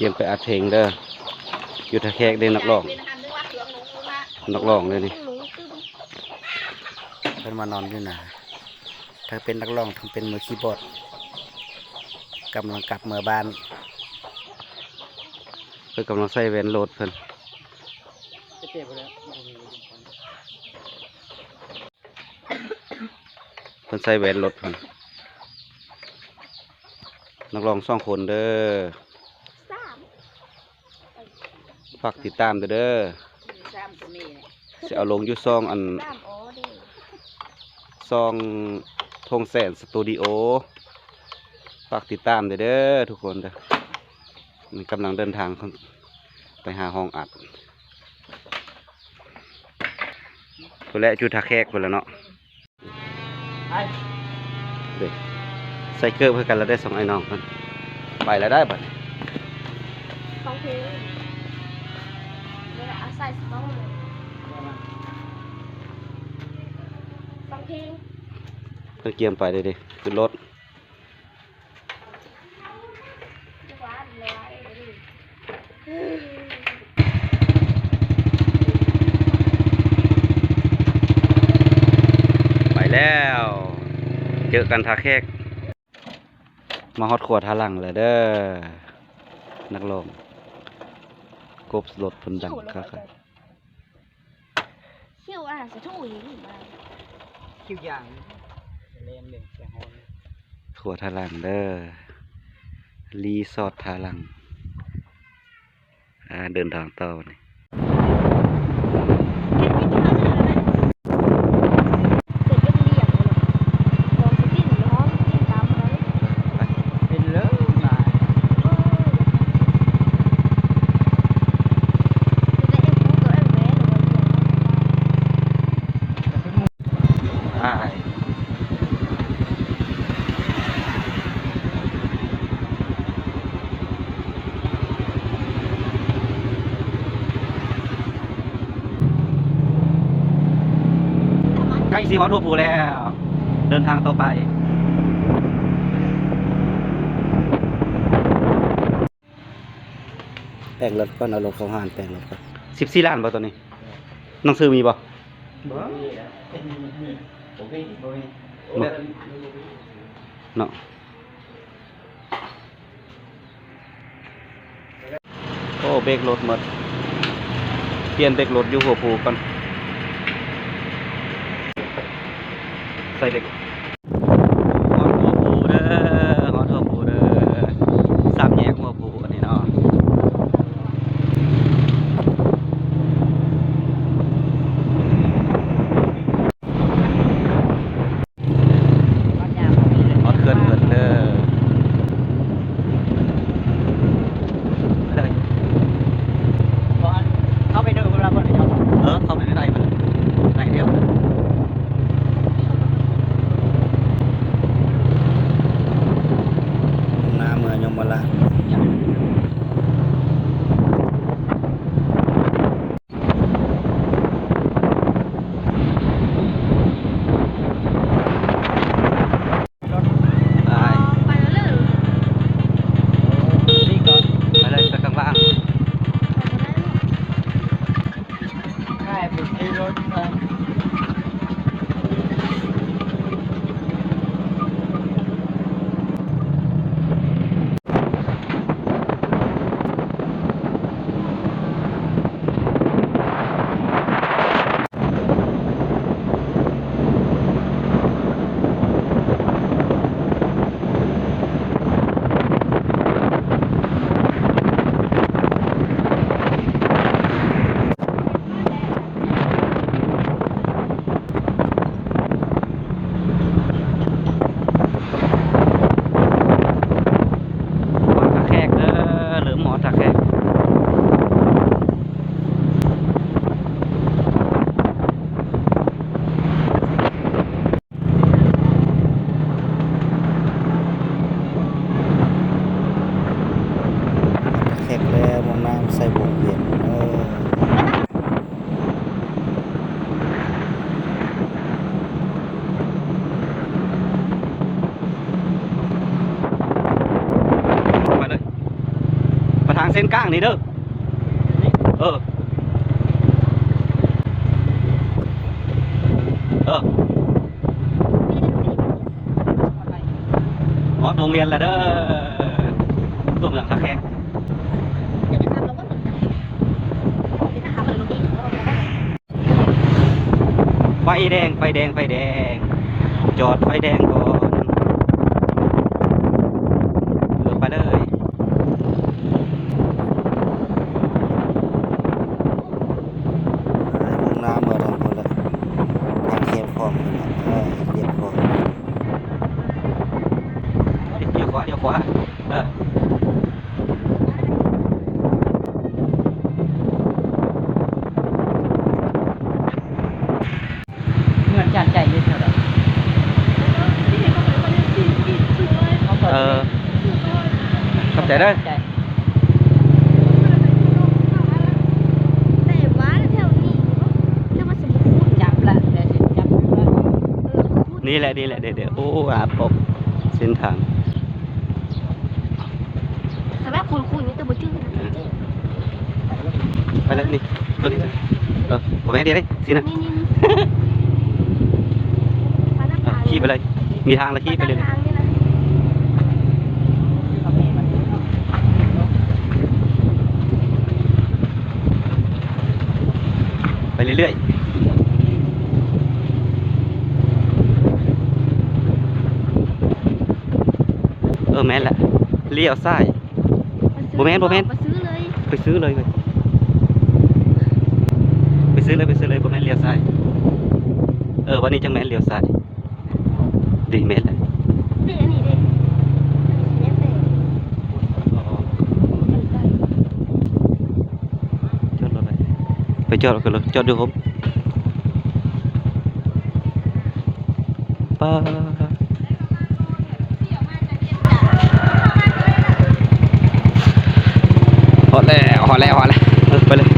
ກຽມໄປອັດເພງເດີ ຢູ່ທ່າແຂກເດ້ ນັກຮ້ອງ ນັກຮ້ອງເດ້ນີ້. ເພິ່ນມານອນຢູ່ໜ້າ ທັງເປັນນັກຮ້ອງ ທັງເປັນມືຄີບອດ ກຳລັງກັບເມືອບ້ານ. ເພິ່ນກຳລັງໃສ່ແວ່ນໂຫຼດເພິ່ນ. ເພິ່ນໃສ່ແວ່ນລົດເພິ່ນ. ນັກຮ້ອງສອງຄົນເດີ ສາມ ຝາກຕິດຕາມເດີ ສາມກໍມີ ຊິເອົາລົງຢູ່ຊ່ອງອັນ ສາມອໍເດ້ ຊ່ອງທົ່ງແສນສະຕູດິໂອ ຝາກຕິດຕາມເດີ ເດີທຸກຄົນເດີ. ນີ້ກຳລັງເດີນທາງໄປຫາຫ້ອງອັດ ພຸ້ນແຫຼະ ຢູ່ທ່າແຂກພຸ້ນແຫຼະເນາະ. ເດ້ ໃສ່ເກີບຄືກັນລະເດ້ ສອງອ້າຍນ້ອງເພິ່ນ. ໄປລະໄດ້ບັດນີ້ ສອງເພງ ເວລາອາໄສສະຕ້ອງເລີຍ ສອງເພງ. ເພິ່ນກຽມໄປເດ້ ເດ້ ຂຶ້ນລົດ. ໄປແລ້ວ ເຈີກັນທ່າແຂກ. ມາຮອດຂົວທ່າຫຼັງແລ້ວເດີ ນັກຮ້ອງ ກົບລົດເພິ່ນດັງຄັກ. ຄິວອັນນັ້ນສະຖູອີກ ຄິວຢ່າງ ແລມເດ້ ແຕ່ຮ້ອນ. ຂົວທ່າຫຼັງເດີ ຣີສອດທ່າຫຼັງ. ອ່າ ເດີນທາງຕໍ່ບັດນີ້. ໃກ້ຊິຮອດຫົວພູແລ້ວ ເດີນທາງຕໍ່ໄປ. ແປງລົດກ່ອນ ເອົາລົດເຂົ້າຮ້ານ ແປງລົດກ່ອນ. ສິບສີ່ລ້ານບໍ່ໂຕນີ້? ໜັງສືມີບໍ່? ບໍ່ ບໍ່ມີ ບໍ່ມີ ບໍ່ມີ ບໍ່ມີ. ເນາະ. ໂອ້ ເບຣກລົດໝົດ ປ່ຽນເບຣກລົດຢູ່ຫົວພູກ່ອນ. ໃສ່ເບຣກ ຮອດຫົວພູເດີ ຮອດຫົວພູເດີ ສາມແຍກຫົວພູອັນນີ້ເນາະ. ຮອດເຮືອນເພິ່ນເດີ ເຂົ້າໄປເດີ ເອີ ເຂົ້າໄປໃນໃດເພິ່ນ ໃນດຽວ. ທາງເສັ້ນກາງນີ້ເດີ. ເອີ ເອີ ຮອດໂຮງຮຽນແລ້ວເດີ ຕົວເມືອງທ່າແຂກ. ໄຟແດງ ໄຟແດງ ໄຟແດງ ຈອດໄຟແດງກ່ອນ ເອີ ໄປເລີຍ. ລົງນ້ຳມາທາງພຸ້ນລະ ທາງແຄມຂອງພຸ້ນລະ ເອີ ຮຽບຂອງ ລ້ຽວຂວາ ລ້ຽວຂວາ ເອີ. ເຮືອນຈານໃຈຢູ່ແຖວໃດ? ເອີ ຂອບໃຈເດີ. ແຕ່ວ່າແຖວນີ້ ແຕ່ວ່າ ນີ້ແຫຼະ ນີ້ແຫຼະ ເດ ໂອ້ ຫາປົກເສັ້ນທາງ. ສຳລັບຄົນຄຸນນີ້ຈະບໍ່ຈື່ນະ ເອີ ໄປແລ້ວນີ້ ໂຕນີ້ ເອີ ບໍ່ແມ່ນເດ ຊີ້ນະ ນີ້ໆ ຂີ່ໄປເລີຍ ມີທາງແລ້ວຂີ່ໄປເລີຍ ໄປເລື້ອຍໆ. ເອີ ແມ່ນລະ ລ້ຽວຊ້າຍ ບໍ່ແມ່ນ ບໍ່ແມ່ນ ໄປຊື້ເລີຍ ໄປຊື້ເລີຍ ໄປຊື້ເລີຍ ໄປຊື້ເລີຍ ບໍ່ແມ່ນລ້ຽວຊ້າຍ. ເອີ ວັນນີ້ຈັ່ງແມ່ນລ້ຽວຊ້າຍ ດີ ແມ່ນລະ ນີ້ ອັນນີ້ເດ ແມ່ນແຕ່ ອໍ ຈອດລົດໄວ້ ໄປຈອດລົດ ຈອດຢູ່ໂຮມ ປ້າ ຮອດແລ້ວ ຮອດແລ້ວ ຮອດແລ້ວ ເອີ ໄປເລີຍ.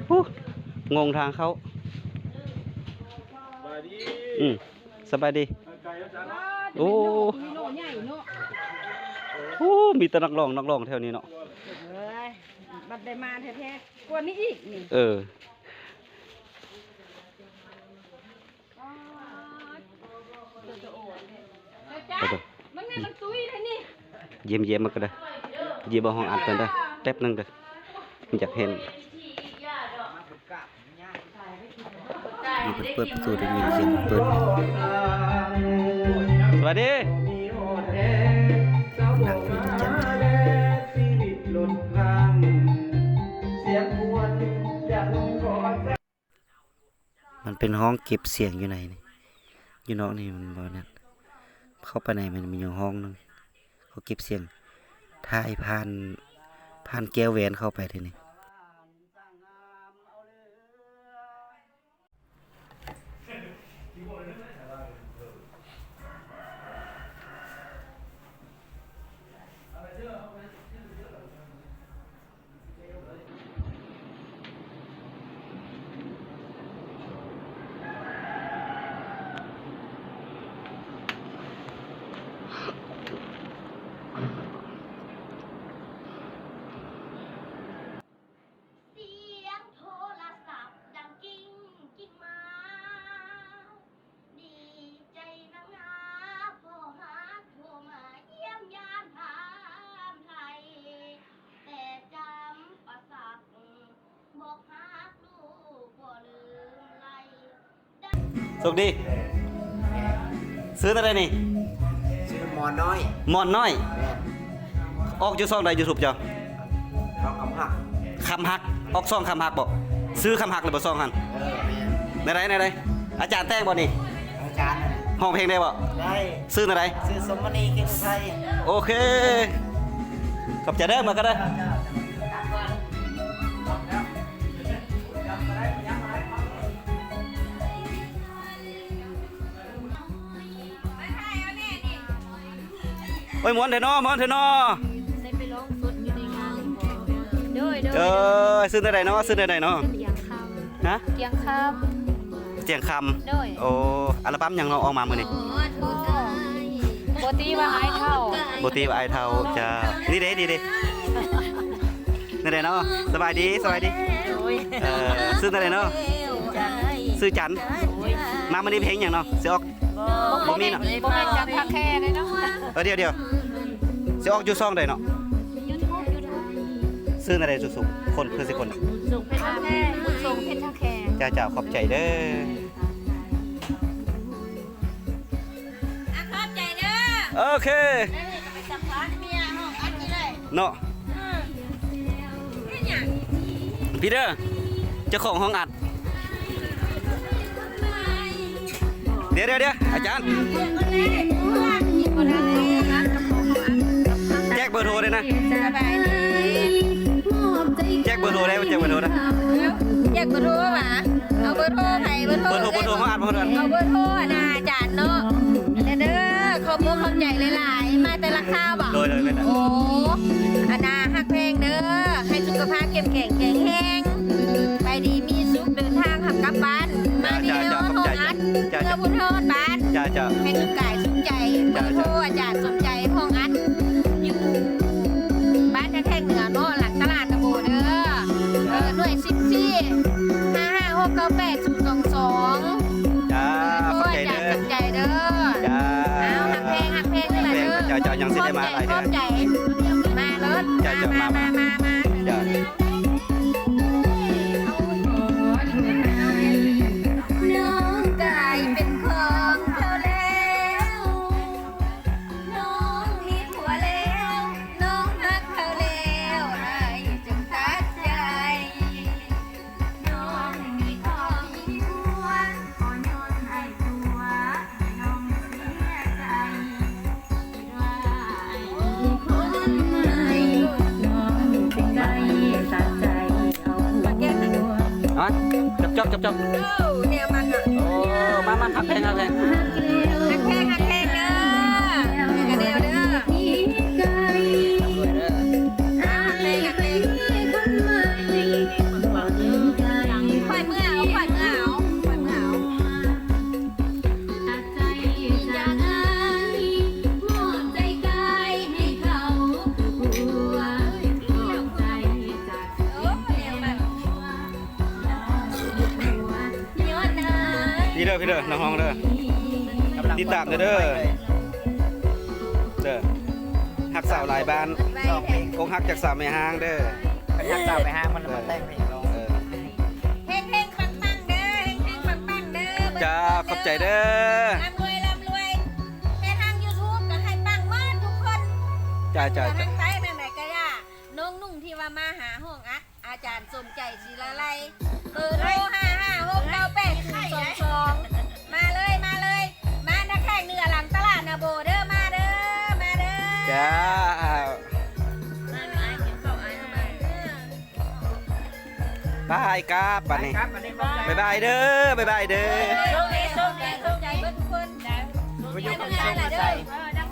ໂອ້ ງົງທາງເຂົ້າ ອືມ. ສະບາຍດີ ໂອ້ ມີແຕ່ນັກຮ້ອງ ນັກຮ້ອງແຖວນີ້ເນາະ ເອີຍ ບັດໄດ້ມາແທ້ໆ ກວ່ານີ້ອີກນີ້ ເອີ ມັນແມ່ນມັນຕຸ້ຍແທ້ນີ້ ຢ້ຽມໆ ມັນກໍໄດ້ ຢ້ຽມເບິ່ງຫ້ອງອັດກ່ອນເດີ ແປັບໜຶ່ງເດີ ຢາກເຫັນ. ຢູ່ເພິ່ນເປີດປະຕູໄດ້ຍິນສຽງເພິ່ນເປີດ ສະບາຍດີ ນັ່ງຢູ່ທີ່ຈັນ ມັນເປັນຫ້ອງເກັບສຽງຢູ່ໃນນີ້ ຢູ່ນອກນີ້ມັນບໍ່ນັ້ນ ເຂົ້າໄປໃນມັນມີຫ້ອງໜຶ່ງ ເຂົາເກັບສຽງ ຖ່າຍຜ່ານ ຜ່ານແກ້ວແວ່ນເຂົ້າໄປເດນີ້. ສຽງໂທລະສັບດັງກິ້ງກິ້ງມາ ດີໃຈນຳນາພໍ່ຮັກໂທມາຢ້ຽມຢາມຖາມໄຖ່ ແຕ່ຈຳປາສັກ ໂຊກດີ. ຊື່ແນວໃດນີ້? ຊື່ໝອນນ້ອຍ. ໝອນນ້ອຍ. ແມ່ນ. ອອກຢູ່ຊ່ອງໃດ YouTube ເຈົ້າ? ຊ່ອງຄຳຮັກ. ຄຳຮັກ. ອອກຊ່ອງຄຳຮັກບໍ? ຊື່ຄຳຮັກເລີຍບໍຊ່ອງຫັ້ນ? ເອີ ແມ່ນ. ແນວໃດ ແນວໃດ? ອາຈານແຕ່ງບໍນີ້? ອາຈານ. ຮ້ອງເພງໄດ້ບໍ? ໄດ້. ຊື່ແນວໃດ? ຊື່ສົມມະນີ ເກດອຸໄທ. ໂອເຄ ຂອບໃຈເດີ ເມືອກ່ອນເດີ. ໂອ້ຍ ມ່ວນແທ້ເນາະ ມ່ວນແທ້ເນາະ. ໂດຍ ໂດຍ. ເອີ ຊື່ແນວໃດເນາະ ຊື່ແນວໃດເນາະ? ກຽງຄຳ. ຮະ? ກຽງຄຳ. ຈຽງຄຳ. ໂດຍ. ໂອ້ ອັລບັມຫຍັງເນາະອອກມາມື້ນີ້? ບໍ່ ບໍ່ຕີວ່າອ້າຍເຖົ້າ ບໍ່ຕີວ່າອ້າຍເຖົ້າ. ຈ້າ ນີ້ເດ້ ນີ້ເດ້ ແນວໃດເນາະ? ສະບາຍດີ ສະບາຍດີ. ໂດຍ. ເອີ ຊື່ແນວໃດເນາະ? ຊື່ຈັນ. ໂດຍ. ມາມື້ນີ້ເພງຫຍັງເນາະ ຊິອອກ? ບໍ່ ບໍ່ມີເນາະ ບໍ່ແມ່ນຈັນທັກແຄ່ເດ້ເນາະ. ເອີ ດຽວໆ ຊິອອກຢູ່ຊ່ອງໃດເນາະ? ຢູທູບ ຢູທູບ. ຊື່ແນວໃດ? ສຸກໆ ຄົນ ເພື່ອຊິຄົນ ບຸນສົ່ງເພັດທັກແຄ່ ບຸນສົ່ງເພັດທັກແຄ່. ຈ້າ ຂອບໃຈເດີ. ອ່ະ ຂອບໃຈເດີ. ໂອເຄ ໄປສຳພາດເມຍຫ້ອງອັດນີ້ເລີຍເນາະ. ເຮັດຫຍັງ? ພີເດີ ເຈົ້າຂອງຫ້ອງອັດ. ດຽວໆໆ ອາຈານ ແຈກເບີໂທເດ້ນະ. ສະບາຍດີ. ແຈກເບີໂທໄດ້ບໍ່? ແຈກເບີໂທໄດ້. ແຈກເບີໂທຫວາ? ເອົາເບີໂທໃຜ? ເບີໂທ ເບີໂທ ເບີໂທເຮົາອັດບໍ່ທັນ. ເອົາເບີໂທອັນນ່າອາຈານເນາະ. ເດີ ຂອບຄຸນຂອບໃຈຫຼາຍໆ ມາແຕ່ລະຄາວບໍ? ໂດຍໆ ແມ່ນ. ໂອ້ ອັນນ່າ ຮັກແພງເດີ ໃຫ້ສຸຂະພາບເຂັ້ມແຂງແຂງແຮງ ໄປດີມີສຸກ ເດີນທາງຮັບກັບບ້ານ ມາດີໃຫ້ຮອດຫ້ອງອັດ ເມືອບຸນຮອດບ້ານ ໃຫ້ສຸກກາຍສຸກໃຈ. ເບີໂທອາຈານສົມໃຈຫ້ອງອັດ ຢູ່ບ້ານທ່າແຂກເໜືອເນາະ ຫຼັງຕະຫຼາດນາໂບເດີ. ເອີ ໜ່ວຍສິບສີ່ ຫ້າຫ້າຫົກເກົ້າແປດສູນສອງສອງ. ຈ້າ ຂອບໃຈເດີ ຂອບໃຈເດີ. ຈ້າ ອ້າວ ຮັກແພງ ຮັກແພງເດີ. ເຈົ້າ ເຈົ້າ ຍັງຊິໄດ້ມາຫຼາຍເທື່ອ. ຂອບໃຈ ຂອບໃຈ ມາເລີຍ. ຈ້າ ມາ ມາ ມາ ມາ ມາ. ຈ້າ ນ້ອງກາຍເປັນຂອງເຈົ້າແລ້ວ ນ້ອງມີຜົວແລ້ວ ນ້ອງຮັກເຂົາແລ້ວ ອ້າຍຈຶ່ງຕັດໃຈ. ນ້ອງມີຄອບມີຄົວ ກໍຍ້ອນອ້າຍຕົວະ ໃຫ້ນ້ອງເສຍໃຈ. ຄິດວ່າອ້າຍມີຄົນໃໝ່ ນ້ອງຈຶ່ງໄດ້ຕັດໃຈເອົາຜົວ. ຮະ? ຈອບໆໆໆ. ໂອ້ ແນວມັນນະ. ໂອ້ ມາໆ ຮັກແພງ ຮັກແພງ ຮັກແພງ ຮັກແພງເດີ. ກັນແນວເດີ. ອ່າ ຮັກແພງ ຮັກແພງ. ຂ້ອຍເມືອເອົາ ຂ້ອຍເມືອເອົາ ຂ້ອຍເມືອເອົາ. ນີ້ເດີ ພີ່ເດີ ນ້ອງຮອງເດີ ຕິດຕາມເດີ ເດີ ເດີ ຮັກສາວຫຼາຍບ້ານ ອົກຮັກຈາກສາວແມ່ຮ້າງເດີ. ຄັນຮັກສາວແມ່ຮ້າງມັນມາແຕ່ງເພງລອງ. ເອີ ເຮັງໆ ປັງໆ ເດີ ເຮັງໆ ປັງໆ ເດີ. ຈ້າ ຂອບໃຈເດີ ລ່ຳລວຍ ລ່ຳລວຍ. ແມ່ທາງຢູທູບກໍໃຫ້ປັງໝົດທຸກຄົນ. ຈ້າ ຈ້າ ທາງໃຕ້ທາງໃດກໍຢ່າ. ນ້ອງນຸ່ງທີ່ວ່າມາຫາຫ້ອງອັດ ອາຈານສົມໃຈ ສີລາໄລ ເບີໂທ ຫ້າຫ້າຫົກເກົ້າແປດສູນສອງສອງ. ມາເລີຍ ມາເລີຍ ມານະແຂກເໜືອຫຼັງຕະຫຼາດນາໂບເດີ ມາເດີ ມາເດີ. ຈ້າ ບາຍກັບບາດນີ້ ບາຍບາຍເດີ ບາຍບາຍເດີ. ໂຊກດີ ໂຊກດີ ຂອບໃຈເບິດທຸກຄົນ ໄປເມືອລະເດີ.